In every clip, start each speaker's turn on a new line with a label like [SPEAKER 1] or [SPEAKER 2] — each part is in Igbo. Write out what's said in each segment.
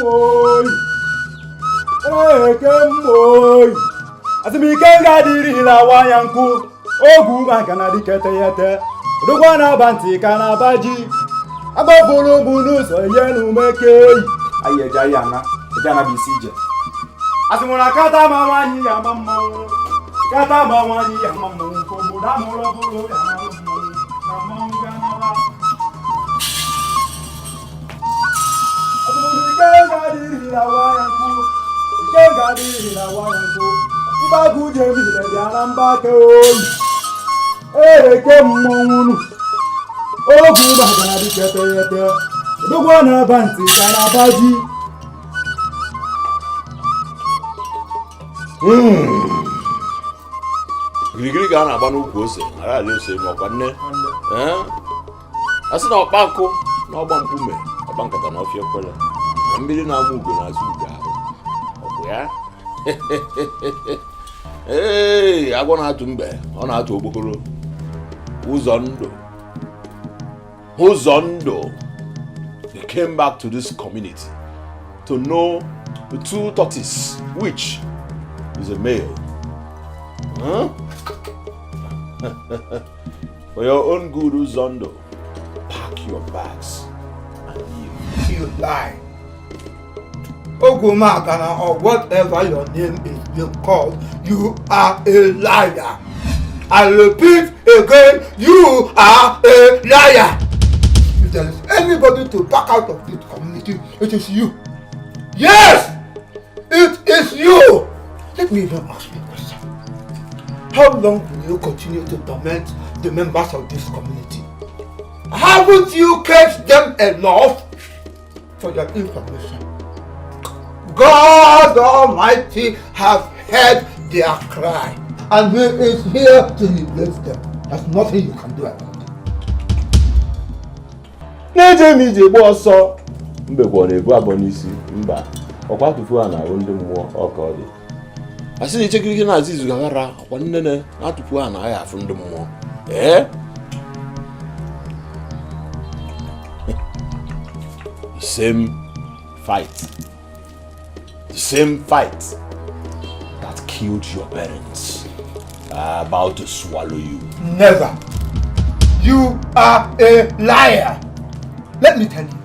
[SPEAKER 1] Mmoyi, eke mmoyi. Asị m ike ga-adịrịla waya nkụ ogwu maka na dịka eteghete odogwa na-aba ntị ka na-aba ji agbapụrụ bụ n'ụzọ ihe na umekeyi anyị eje anyị ana eje ana bụ isi ije. Asị m na kata ma nwaanyị ya ama mmanwụ, kata ma nwaanyị ya ama mmanwụ, ka obodo amụrụ ọbụrụ ya ama mmanwụ na mmanwụ ga-anaba. Asị m na ike ga-adịrịla waya nkụ, ike ga-adịrịla waya nkụ, ịgbagụ jemile bịa na mgbake oyi eke mmọnwụ nụ ogwu maka na dịka eteghete odogwu na-aba ntị ka na-aba ji.
[SPEAKER 2] Girigiri ka a na-agba n'ukwu ose ghara ala ose ma ọkwa nne. Ee? A sị na ọkpa nkụ na ọgba mkpume ọkpa nkata na ọfịa ekwele na mmiri na-ama ugo na-azụ ugo ahụ ọkwụ ya. Ee, agwọ na-atụ mbe, ọ na-atụ okpokoro. Ụzọ ndụ, ụzọ ndụ. They came back to this community to know the two tortoise, which is a male. Huh? For your own good, Uzondo, pack your bags and leave.
[SPEAKER 3] You lie. Ogumagana, or whatever your name is being called, you are a liar. I repeat again, you are a liar. If there is anybody to back out of this community, it is you. Yes, it is you. Let me even ask you a question. How long will you continue to torment the members of this community? Haven't you caged them enough? For your information, God Almighty have heard their cry, and He is here to liberate them. There's nothing you can do about it.
[SPEAKER 2] Na-eje m ije gba ọsọ mbekwa ọ na-ebu abọ n'isi mba ọkwa tụfuo a na-ahụ ndị mmụọ ọ ka ọ dị a sị na ichekirike na-azụ izu gaghara ọkwa nnene na-atụfu a na agha afụ ndị mmụọ. Ee, the same fight, the same fight that killed your parents are about to swallow you.
[SPEAKER 3] Never. You are a liar. Let me tell you,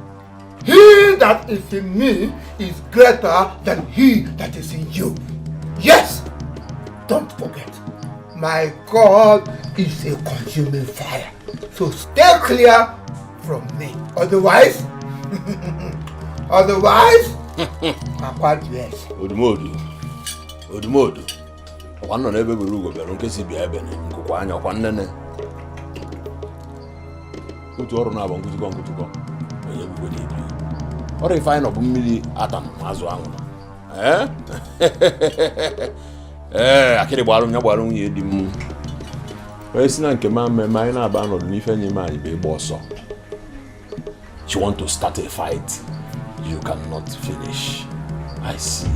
[SPEAKER 3] he that is in me is greater than he that is in you. Yes, don't forget, my God is a consuming fire. So stay clear from me. Otherwise, otherwise, Akwa dress.
[SPEAKER 2] Odumodu, odumodu, ọkwa nọ n'ebe buru ugo bịara nke si bịa ebene nkụkwa anya ọkwa nnene otu ọrụ na-abụ nkụtụkọ nkụtụkọ onye gbugbe na-ebi ọrụ ife anyị nọ bụ mmiri atam ma azụ anwụrụ. Ee, ee, akịrị gbara ya gbara nwunye di m onye si na nke ma mmemme anyị na-aba nọdụ n'ife nye ime anyị bụ ịgba ọsọ. You want to start a fight you cannot finish. I see.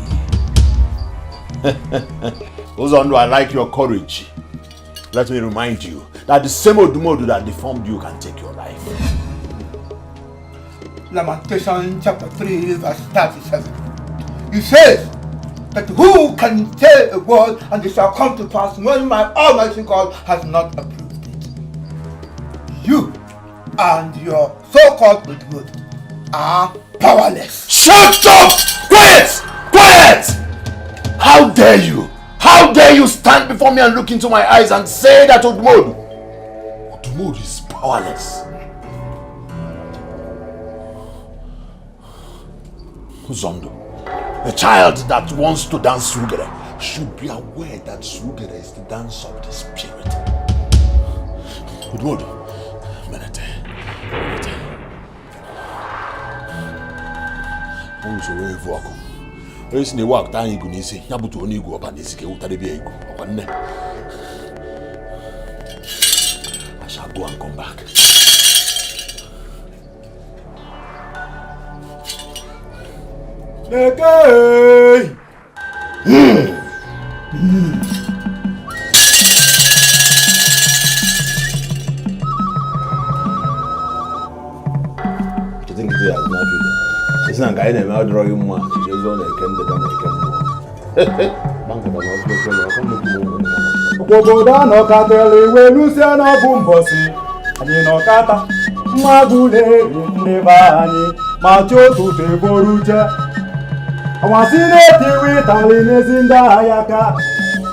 [SPEAKER 2] Uzondu, I like your courage. Let me remind you that the same Odumodu that deformed you can take your life.
[SPEAKER 3] Lamentation chapter 3, verse 37. It says that who can say a word and it shall come to pass when my Almighty God has not approved it? You and your so-called Odumodu are powerless.
[SPEAKER 2] Shut up! Quiet! Quiet! How dare you? How dare you stand before me and look into my eyes and say that Odumodu, Odumodu is powerless? Uzondo, a child that wants to dance Sugere should be aware that Sugere is the dance of the spirit. Odumodu, Menete, Menete. Usoro evu ọkụ onye si na-ewu akụta anyị igu n'isi ya butuo n'igwe ọba n'isi ka ewutara bịa igu ọkwa nne. I shall go and come back.
[SPEAKER 1] Eke.
[SPEAKER 2] Nkịtị nkịtị ya azụ n'afọ. Isi na nke anyị na-eme adịrọ gị mma, jezuo na-eke ndịda na eke mmụọ. Gba nkata na ọkụ ekele, ọkụ nnukwu ụmụ ụmụ.
[SPEAKER 1] Obodo anọkatara iwe lusie n'ọbụ mbọsị anyị nọkata mmadụ na-eri ndị be anyị ma chi ụtụtụ eboru uche ọnwasị na-etiwe ịtalị n'ezi ndị agha ka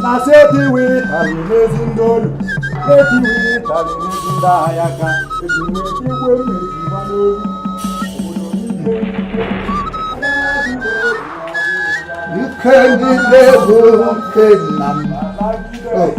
[SPEAKER 1] na sị etiwe ịtalị n'ezi ndị olu na-etiwe ịtalị n'ezi ndị agha ka eji etigwe mmeji n'olu obodo niile.
[SPEAKER 3] Ike niile bụ nke nna m. Oh.